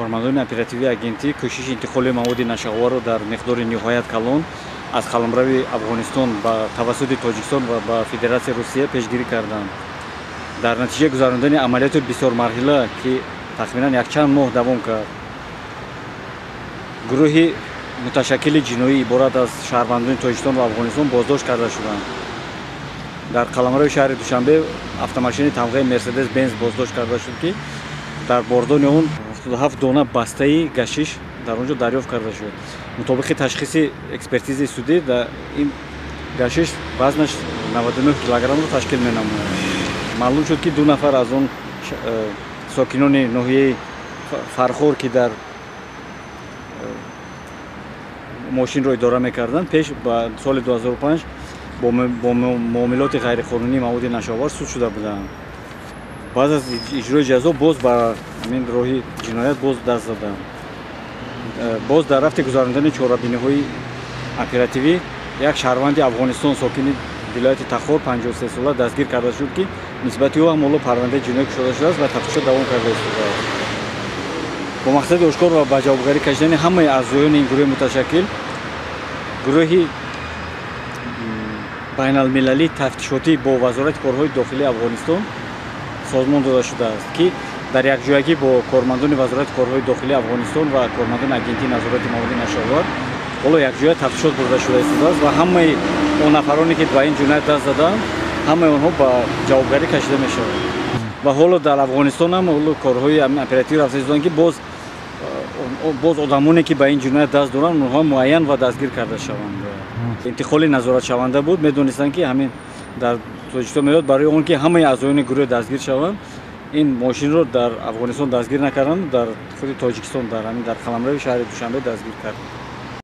Кормандони оперативии агентӣ кӯшиши интиқоли маводи нашъаоварро дар миқдори ниҳоят калон аз қаламрави Афғонистон ба тавассути Тоҷикистон ва ба Федератсияи Русия пешгирӣ карданд. Дар натиҷаи гузарондани амалиёти бисёрмарҳила, ки тахминан якчанд моҳ давом кард, гурӯҳи муташаккили ҷиноӣ иборат аз шаҳрвандони Тоҷикистон ва Афғонистон боздошт карда шуданд. Дар қаламрави шаҳри Душанбе автомошини тамғаи Мерседес Бенз боздошт карда шуд, ки дар бордони он 77 дона бастаи гашиш дар он ҷо дарёфт карда шуд. Мутобиқи ташхиси экспертизаи судӣ, ин гашиш вазнаш 99 килограммро ташкил менамояд. Маълум шуд, ки 2 нафар аз он сокинони ноҳияи Фархор, ки дар мошинро идора мекарданд, пеш ба соли 2005 бо муомилоти ғайриқонунии маводи нашъаовар суд шуда буданд. Баъд аз иҷрои ҷазо боз ба ҳамин роҳи ҷиноят боз даст заданд. Боз дар рафти гузарондани чорабиниҳои оперативӣ як шаҳрванди Афғонистон, сокини вилояти Тахор, 53 сола дастгир карда шуд, ки нисбати ӯ ҳам ҳоло парвандаи ҷиноӣ кушода шудааст ва тафтишот давом карда истодааст. Бо мақсади ошкор ва ба ҷавобгарӣ кашидани ҳамаи аъзоёни ин гурӯҳи муташаккил, гурӯҳи байналмилалии тафтишотӣ бо Вазорати корҳои дохилии Афғонистон созмон дода шудааст, ки дар якҷоягӣ бо кормандони Вазорати корҳои дохилии Афғонистон ва кормандони агентии назорати маводи нашъаовар ҳоло якҷоя тафтишот бурда шуда истодааст ва ҳамаи он нафароне, ки ба ин ҷиноят даст заданд, ҳамаи онҳо ба ҷавобгарӣ кашида мешаванд. Ва ҳоло дар Афғонистон ҳам ҳоло корҳои оперативӣ рафта истоданд, ки боз одамоне, ки ба ин ҷиноят даст доранд, онҳо муайян ва дастгир карда шаванд. Интиқоли назоратшаванда буд, медонистанд, ки ҳамин дар Тоҷикистон меояд. Барои он ки ҳамаи аъзоёни гурӯҳ дастгир шаванд, ин мошинро дар Афғонистон дастгир накарданд, дар худи Тоҷикистон, дар ҳамин дар қаламрави шаҳри Душанбе дастгир карданд.